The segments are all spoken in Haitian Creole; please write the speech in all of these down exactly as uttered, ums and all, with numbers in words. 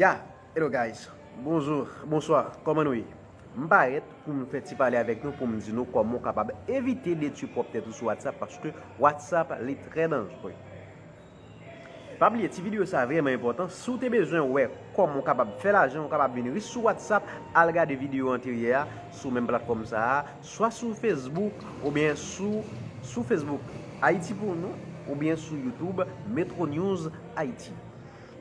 Ya, hello guys. Bonjou, bonswa, kòman nou ye? M parèt pou m fè ti pale avèk nou, pou m di nou kòman w kapab evite detwi pwòp tèt ou sou WhatsApp, paske WhatsApp li trè danjre. Pa bliye, ti videyo sa vrèman enpòtan. Si w te bezwen wè kòman w kapab fè lajan, w kapab vin rich sou WhatsApp, al gade videyo anteryè a sou menm platfòm sa a, swa sou Facebook oubyen sou, sou Facebook Ayiti pou nou, oubyen sou YouTube Metro News Ayiti.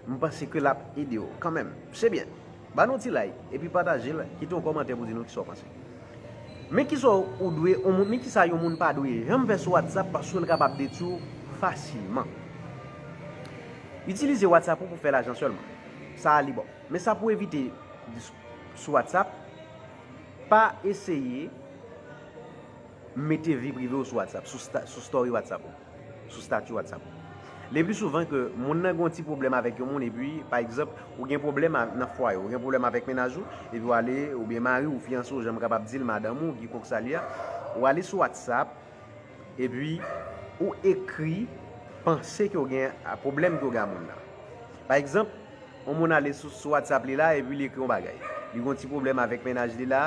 M panse ke l ap ede w kanmenm. Se byen. Ba nou ti like, epi pataje l, kite yon kòmantè pou di nou kisa w panse. Men kisa w dwe, yon moun, men kisa yon moun pa dwe janm fè sou WhatsApp, paske l kapab detwi w fasilman. Itilize WhatsApp ou pou fè lajan sèlman. Sa a li bon. Men sa pou evite sou WhatsApp, pa eseye mete vi prive w sou WhatsApp, sou, sta, sou story WhatsApp ou, sou stati WhatsApp ou. Le pli souvan ke moun nan gen yon ti pwoblèm avèk yon moun, epi, pa egzanp, ou gen pwoblèm a, nan fwaye, ou gen pwoblèm avèk mennaj ou, epi w ale, oubyen mari w, fiyanse w, jan m kapab di l, madanm ou, kikòk sa li a, ou ale sou WhatsApp, epi ou ekri panse ke w gen, a, pwoblèm ke w gen a moun nan. Pa egzanp, yon moun ale sou, sou WhatsApp li la, epi li ekri yon bagay. Li gen yon ti pwoblèm avèk mennaj li la,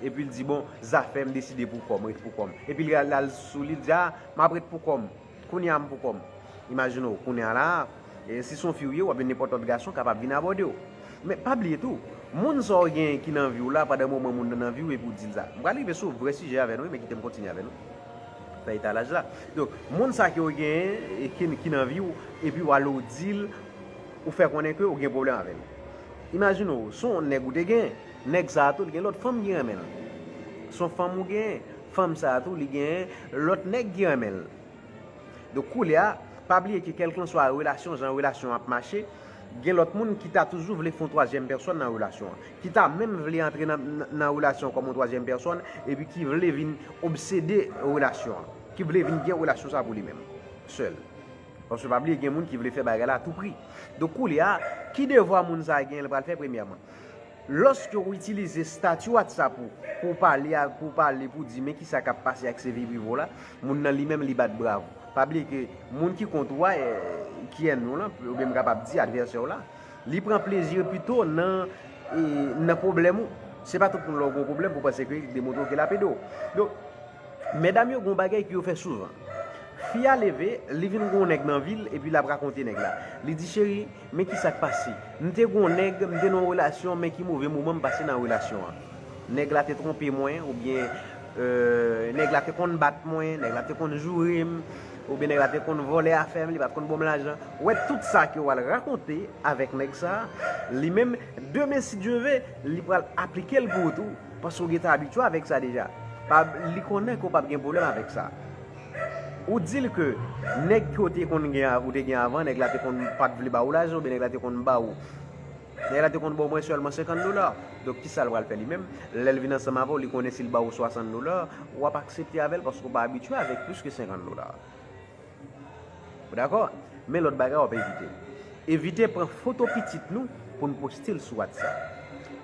epi l di, bon, zafè m deside pou kò m, ret pou kò m. Epi l al, al sou li, l di, a, m ap ret pou kò m. Kounye a m pou kò m. Imajine w, kounye a la, e, si se yon fi w ye, w ap jwenn nenpòt lòt gason kapab vin abòde w. Men pa bliye tou, moun sa w genyen ki nan vi w la, pandan moman moun nan nan vi w, epi w di l sa. M pral rive sou vrè sijè avè nou, wi, men kite m kontinye avè nou. Fè etalaj la. Donk, moun sa ke w genyen, e, ki, ki nan vi w, epi w ale w di l, ou fè konnen ke w gen pwoblèm avè l. Imajine w, se yon nèg ou te genyen. Nèg sa a tou, li gen lòt fanm ki renmen l. Se yon fanm ou genyen. Fanm sa a tou, li genyen lòt nèg ki renmen l. Donk, koulye a, pa bliye ke kèlkanswa relasyon, jan relasyon an ap mache, gen lòt moun ki ta toujou vle fè yon twazyèm pèsòn nan relasyon an, ki ta menm vle antre nan, nan, nan relasyon an kòm yon twazyèm pèsòn, epi ki vle vin obsede relasyon an, ki vle vin gen relasyon sa pou li menm, sèl. Paske pa bliye, gen moun ki vle fè bagay la a tou pri. Donk, koulye a, ki devwa moun sa a genyen, l pral fè premyèman? Lòske w itilize stati WhatsApp ou pou w pale a, pou w pale, pou w di men kisa k ap pase ak se vi prive w la, moun nan li menm li bat bravo. Pa bliye ke moun ki kont ou a, eh, ki ènmi w lan, oubyen m kapab di advèsè w la, li pran plezi pito nan, eh, nan pwoblèm ou. Se pa tout moun lè w gen yon pwoblèm pou w panse ke li demontre w ke l ap ede w. Donk, medam yo gen yon bagay ke yo fè souvan. Fi a leve, li vin gen yon nèg nan vi l, epi l ap rakonte nèg la. Li di, cheri, men kisa k pase. M te gen yon nèg, m te nan yon relasyon, men ki move moman m pase nan relasyon an. Nèg la te twonpe mwen, oubyen, euh, nèg la te konn bat mwen, nèg la te konn joure m, oubyen nèg la te konn vòlè afè m, li pa t konn ban m lajan. Ou wè tout sa ke w al rakonte avèk nèg sa, li menm, demen si Dye ve, li pral aplike l pou ou tou. Paske w gentan abitye avèk sa deja. Pa, li konnen ke w p ap gen pwoblèm avèk sa. Ou di l ke nèg ke w te konn gen, ou te gen avan, nèg la te konn pa t vle ba ou lajan, oubyen nèg la te konn ba ou, nèg la te konn ba w mwen sèlman senkant dola. Donk, kisa l pral fè li menm? Lè l vin ansanm avè w, li konnen si l ba w swasant dola, w ap aksepte avè l paske w pa abitye avèk plis ke senkant dola. Ou dakò? Men lòt bagay w ap evite. Evite pran foto pitit nou pou n poste l sou WhatsApp.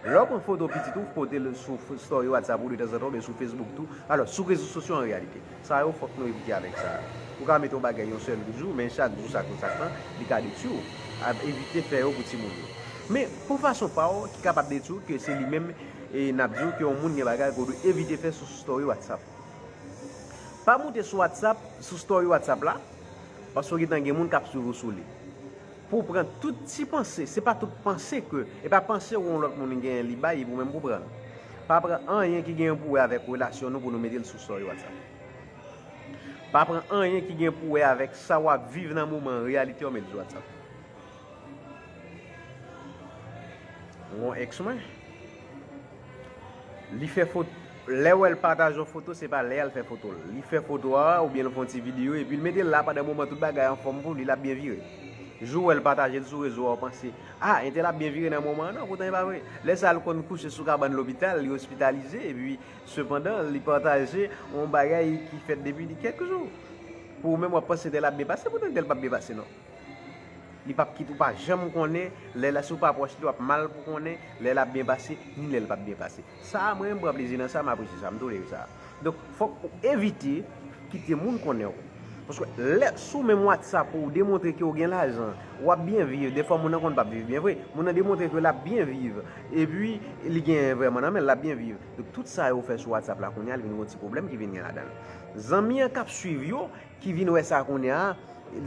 Lè w pran foto pitit ou, pote l sou f-, story WhatsApp ou detanzantan, oubyen sou Facebook tou. Alò, sou rezo sosyo an reyalite. Sa yo, fòk nou evite avèk sa. Ou ka mete yon bagay yon sèl jou, men chak jou sa konsa tan, li ka detwi w. A, evite fè yo pou timoun yo. Men, pou fason pa w, ki kapab detwi w, ke se li menm, e n ap di w ke yon moun gen bagay ke w dwe evite fè sou story WhatsApp. Pa moute sou WhatsApp, sou story WhatsApp la, paske w gentan gen moun k ap swiv ou sou li. Pou w pran tout ti panse, se pa tout panse ke, e pa panse yon lòt moun genyen li bay, epi ou menm pou pran l. Pa pran anyen ki genyen pou wè avèk relasyon nou pou nou mete l sou story WhatsApp. Pa pran anyen ki gen pou wè avèk sa w ap viv nan moman an, reyalite w, mete l sou WhatsApp. Yon èks mwen, li fè foto, lè w wè l pataje yon foto, se pa lè a l fè foto l. Li fè foto a, oubyen l fè yon ti videyo, epi l mete l la pandan moman tout bagay anfòm pou li, l ap byen vire. Jou w wè l pataje l sou rezo a, w panse, a, entèl ap byen vire nan moman an, non, poutan e pa vre. Lè sa a l konn kouche sou kabann lopital, li ospitalize, epi sepandan, li pataje yon bagay ki fèt depi kèk jou. Pou ou menm, w ap panse entèl ap byen pase, poutan entèl p ap byen pase, non. Li p ap kite, ou pa janm konnen, lè la, si w pa pwòch li, w ap mal pou konnen lè l ap byen pase, ni lè l p ap byen pase. Sa a, mwen, m pran plezi nan sa, m apresye sa, m tolere sa. Donk, fòk ou evite kite moun konnen w. Paske lè sou menm WhatsApp ou demontre ke w gen lajan, w ap byen viv. Defwa moun nan konn p ap viv byen vre. Moun nan demontre ke l ap byen viv. Epi li gen vrèman nan men l, l ap byen viv. Donk tout sa yo fè sou WhatsApp la kounye a, l vin gen yon ti pwoblèm ki vin gen ladan l. Zanmi an k ap swiv yo, ki vin wè sa kounye a,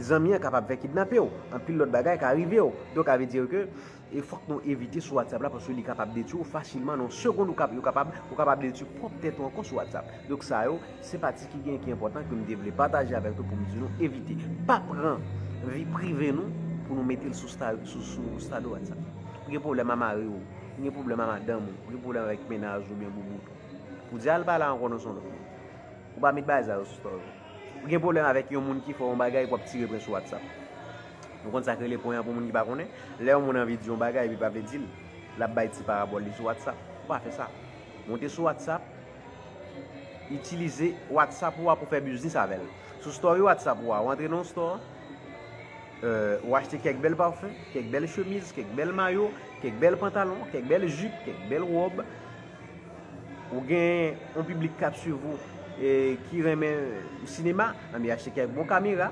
zanmi an kapab fè kidnape w. Anpil lòt bagay ka rive w. Donk sa vle di ke e fòk nou evite sou WhatsApp la, paske li kapab detwi w fasilman nan yon segonn. Ou kap, yo kapab, ou kapab detwi pwòp tèt ou ankò sou WhatsApp. Donk sa yo, se pati ki gen ki enpòtan ke m te vle pataje avèk nou pou m di nou evite. Pa pran vi prive nou pou nou mete l sou sta-, sou, sou estado WhatsApp. Ou gen pwoblèm a mari w, ou gen pwoblèm a madanm ou, ou gen pwoblèm avèk mennaj ou byen boubout ou. Pou di al pale ankò nan son lòt moun. Ou pa met bagay sa yo sou story. Ou gen pwoblèm avèk yon moun ki fè yon bagay pou ap tire pwen sou WhatsApp. Nou konn sa k rele pwen an pou moun ki pa konnen. Lè yon moun anvi di yon bagay epi pa vle di l, l ap bay ti parabòl li sou WhatsApp. Ou pa fè sa. Monte sou WhatsApp, itilize WhatsApp ou a pou fè biznis avè l. Sou story WhatsApp ou a, ou antre nan yon store, euh, ou achte kèk bèl pafen, kèk bèl chemiz, kèk bèl mayo, kèk bèl pantalon, kèk bèl jip, kèk bèl wòb. Ou gen yon piblik k ap swiv ou e ki renmen sinema, anben achte kèk bon kamera,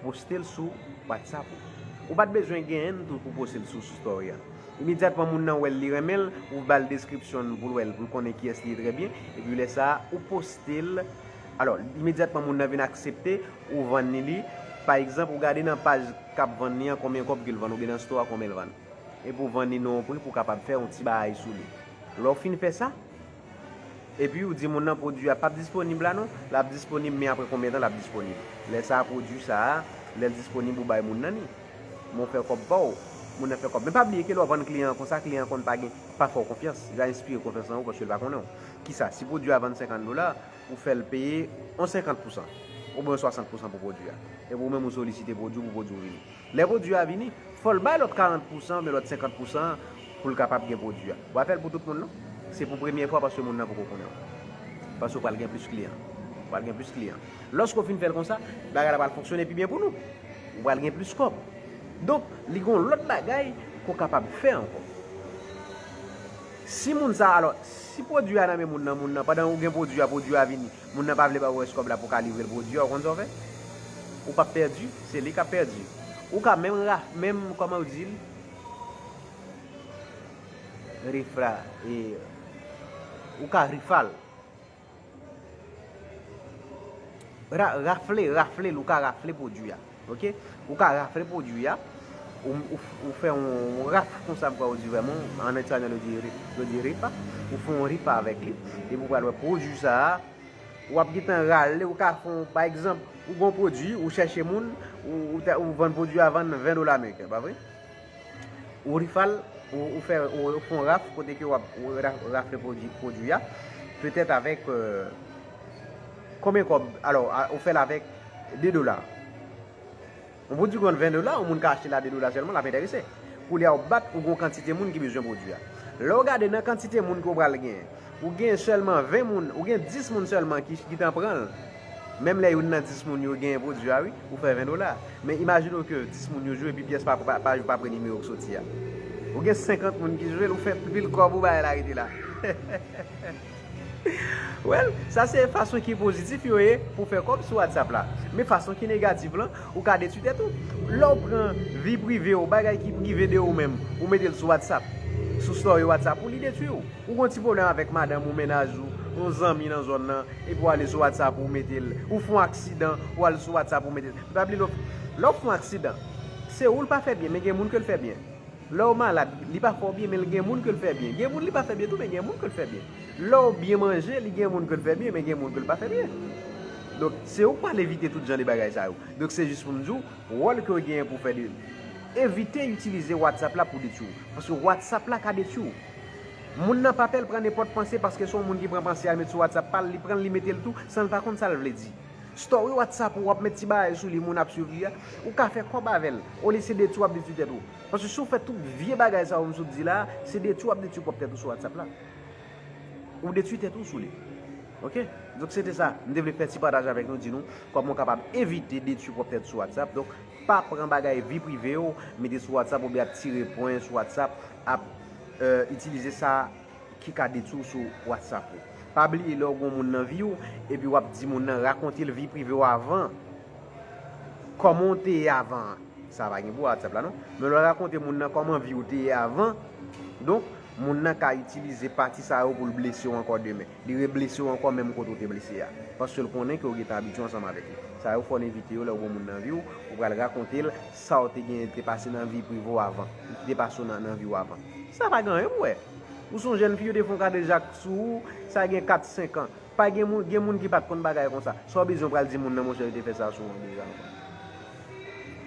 poste l sou WhatsApp ou. Ou pa t bezwen genyen l tou pou poste l sou, sou story a. Imedyatman moun nan wè l, li renmen l, ou ba l deskripsyon l pou l wè l, pou l konnen kiyès li ye trè byen, epi lè sa a, ou poste l. Alò, imedyatman moun nan vin aksepte, ou vann li li. Pa egzanp, ou gade nan paj k ap vann li an, konbyen kòb ke l vann, oubyen nan store a, konbyen l vann. Epi w vann li nan yon pri pou w kapab fè yon ti bagay sou li. Lè w fin fè sa, epi w di moun nan pwodui a p ap disponib la non, l ap disponib, men apre konbyen tan l ap disponib? Lè sa a, pwodui sa a, lè l disponib, ou bay moun nan li. Men w fè kòb pa w, moun nan fè kòb. Men pa bliye ke lè w vann kliyan an konsa, kliyan an konn pa gen, pa fè w konfyans. Li va enspire konfyans nan ou paske l pa konnen w. Kisa? Si pwodui a vann senkant dola, ou fè l peye yon senkant pousan, oubyen yon swasant pousan pou pwodui a. Epi ou menm ou solisite pwodui w pou pwodui w vini. Lè pwodui a vini, fò l bay lòt karant pousan oubyen lòt senkant pousan pou l kapab gen pwodui a. W a fè l pou tout moun non. Se pou premye fwa paske moun nan poko konnen w. Paske w pral gen plis kliyan. W pral gen plis kliyan. Lòske w fin fè l konsa, bagay la pral fonksyone pi byen pou nou. Ou pral gen plis kòb. Donk, li gen yon lòt bagay ke w kapab fè ankò. Si moun sa, alò, si pwodui a nan men moun nan, moun nan, pandan ou gen pwodui a, pwodui a vini, moun nan pa vle ba ou rès kòb la pou w ka livre l pwodui a, ou konn sa w fè? Ou p ap pèdi, se li k ap pèdi. Ou ka menm ra-, menm, kòman yo di l? Rifla, e, ou ka rifal. Ra-, rafle, rafle l, ou ka rafle pwodui a. Oke? Ou ka rafle pwodui a. Ou, ou, ou fè yon, yon raf konsa, m kwè ou di vrèman, an espanyòl yo di ri-, yo di rifa. Ou fè yon rifa avèk li. Epi ou pral wè pwodui sa a, w ap gentan rale, ou ka fè yon, pa egzanp, ou gen yon pwodui, ou chèche moun, ou, ou, ta-, ou vann pwodui a vann ven dola ameriken, pa vre? Ou rifal, ou, ou fè, ou, ou fè yon raf kote ke w ap, ou ra-, rafle pwodui, pwodui a, petèt avèk, euh, konbyen kòb, alò, a, ou fè l avèk de dola. Yon pwodui ki vann ven dola, yon moun ka achte l a de dola sèlman, l ap enterese. Koulye a w bat, ou gen yon kantite moun ki bezwen pwodui a. Lè w gade nan kantite moun ke w pral genyen, ou gen sèlman ven moun, ou gen dis moun sèlman ki, ki gentan pran l. Menm lè youn nan dis moun yo genyen pwodui a, wi, ou fè ven dola. Men imajine w ke dis moun yo jwe, epi pyès pa, pa, pa, pa pre nimewo k soti a. Ou gen senkant moun ki jwe l, ou fè pil kòb, ou bagay la rete la. Well, sa se fason ki pozitif yo ye pou fè kòb sou WhatsApp la. Men fason ki negatif lan, ou ka detwi tèt ou. Lè w pran vi prive w, bagay ki prive de ou menm, ou mete l sou WhatsApp, sou story WhatsApp ou, li detwi w. Ou gon ti pwoblèm avèk madanm ou, mennaj ou, yon zanmi nan zòn nan, epi w ale sou WhatsApp ou mete l, ou fè yon aksidan, ou ale sou WhatsApp ou mete l. Pa bliye lè w, lè w fè yon aksidan, se ou l pa fè byen, men gen moun ke l fè byen. Lè w malad, li pa fè w byen, men l gen moun ke l fè byen. Gen moun li pa fè byen tou, men gen moun ke l fè byen. Lè w byen manje, li gen moun ke l fè byen, men gen moun ke l pa fè byen. Donk, se ou k pral evite tout jan de bagay sa yo. Donk, se jis pou m di w, wòl ke w genyen pou w fè de, evite itilize WhatsApp la pou detwi w. Paske WhatsApp la ka detwi w. Moun nan pa pè, l pran nenpòt panse paske se yon moun ki pran panse a, l met sou WhatsApp pa l, li pran l, li mete l tou, san l pa konn sa l vle di. Story WhatsApp ou, w ap met ti bagay sou li, moun ap swiv li a, ou ka fè kòb avè l. Olye se detwi w ap detwi tèt ou. Paske si w fè tout vye bagay sa yo m sot di la, se detwi w ap detwi pwòp tèt ou sou WhatsApp la. Ou detwi tèt ou sou li. Oke? Donk, se te sa. M te vle fè ti pataj avèk nou, di nou kòman w kapab evite detwi pwòp tèt sou WhatsApp. Donk, pa pran bagay vi prive w, mete sou WhatsApp oubyen ap tire pwen sou WhatsApp, ap, euh, itilize sa ki ka detwi w sou WhatsApp ou. Pa bliye lè w gon moun nan vi w, epi w ap di moun nan rakonte l vi prive w avan, kòman w te ye avan an. Sa pa gen pou WhatsApp la non. Men lè w rakonte moun nan kòman vi w te ye avan, donk, moun nan ka itilize pati sa yo pou l blese w ankò demen. Li reblese w ankò menm kote w te blese a. Paske l konnen ke w gentan abitye ansanm avèk li. Sa yo fò w evite yo lè w gen moun nan vi w, ou pral rakonte l sa w te genyen te pase nan vi prive w avan, ki te pase w nan, nan vi w avan. Sa pa gen anyen pou wè. Ou se yon jèn fi, yo te fè yon kadejak sou ou, sa gen kat, senk an. Pa gen moun, gen moun ki pa t konn bagay konsa. Sa w bezwen pral di moun nan, monchè, yo te fè sa sou ou deja ankò.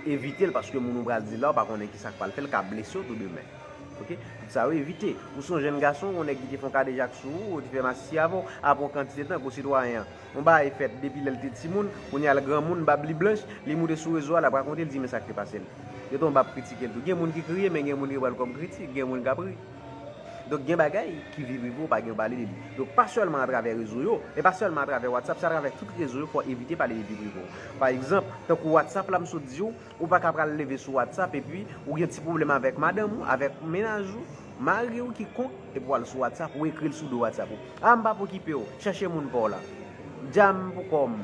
Evite l, paske moun ou pral di la, ou pa konnen ki sa k pral fè, l ka blese w tou demen. Oke? Tout sa yo evite. Ou se yon jèn gason, yon nèg ki te fè yon kadejak sou ou, ou te fè masisi avè w, apre yon kantite tan, gwo sitwayen an. Yon bagay fèt depi lè l te timoun, kounye a l granmoun, bab li blanch, li moute sou rezo a, l ap rakonte, l di men sa k te pase l. Yo tonbe ap kritike l tou. Gen moun ki kriye, men gen moun ki pran l kòm kritik, gen moun k ap ri. Donk, gen bagay ki vi prive w pa gen pale de li. Donk, pa sèlman atravè rezo yo, e pa sèlman atravè WhatsApp, se atravè tout rezo yo, fò w evite pale de vi prive w. Pa egzanp, tankou WhatsApp la, m sot di w, ou pa ka pral leve sou WhatsApp epi ou gen ti pwoblèm avèk madanm ou, avèk mennaj ou, mari w, kikonk, epi w al sou WhatsApp, ou ekri l sou do WhatsApp ou. A, m p ap okipe w, chèche moun pa w la. Djam pou kò m.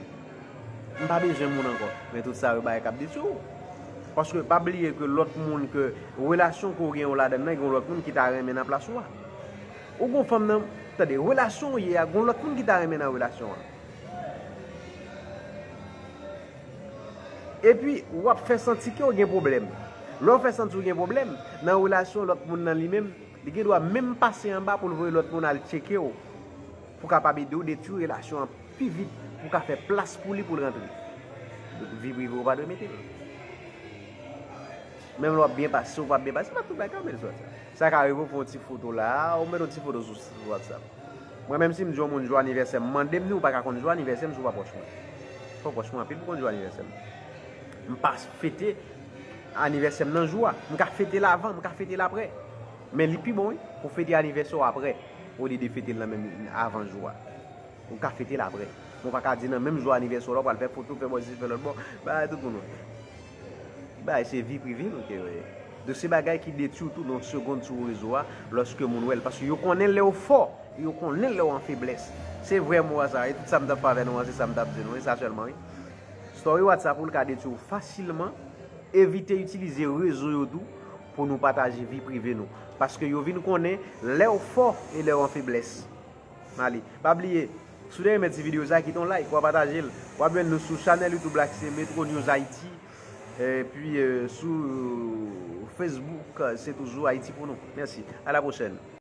M pa bezwen moun ankò. Men tout sa yo bagay k ap detwi w. Paske pa bliye ke lòt moun, ke relasyon ke w gen yo ladan nan, gen lòt moun ki ta renmen nan plas ou a. Ou gon fanm nan, tande, relasyon w ye a, gon lòt moun ki ta renmen nan relasyon an. Epi, w ap fè santi ke w gen pwoblèm. Lè w fè santi w gen pwoblèm, nan relasyon lòt moun nan li menm, li gen dwa menm pase anba pou l voye lòt moun al tcheke w, pou kapab ede w detwi relasyon an pi vit, pou ka fè plas pou li pou l rantre. Donk, vi prive w pa dwe mete l. Menm lè w ap byen pase, w p ap byen pase, se pa tout bagay w mete sou WhatsApp. Sa ka rive w fè yon ti foto la, ou mete yon ti foto sou, sou WhatsApp. Mwen menm si m di yon moun jou anivèsè m, mande m ni ou pa ka konn jou anivèsè m si w pa pwòch mwen. Fò w pwòch mwen anpil pou konn jou anivèsè m. M pa fete anivèsè m nan jou a. M ka fete l avan, m ka fete l aprè. Men li pi bon, wi, pou fete anivèsè w aprè, olye de fete l nan menm avan jou a. Ou ka fete l aprè. Men w pa ka di nan menm jou anivèsè w la, w pral fè foto, fè bò isi, fè lòt bò. Bagay tout moun wè. Bagay se vi prive nou ke yo ye. Donk se bagay ki detwi w tou nan segonn sou rezo a, lòske moun wè l. Paske yo konnen lè w fò, yo konnen lè w an feblès. Se vrè mo a sa, e tout sa m t ap fè avè nou an, se sa m t ap di nou, e sa sèlman, wi. Story WhatsApp ou l ka detwi w fasilman. Evite itilize rezo yo tou pou nou pataje vi prive nou. Paske yo vin konnen lè w fò e lè w an feblès. Ale, pa bliye, si w te renmen ti videyo sa, kite yon like, w a pataje l. W ap jwenn nou sou chanèl YouTube la ki se Metro News Haïti. Epi, euh, sou Facebook, euh, se toujou Ayiti pou nou. Mèsi. A la pwochèn.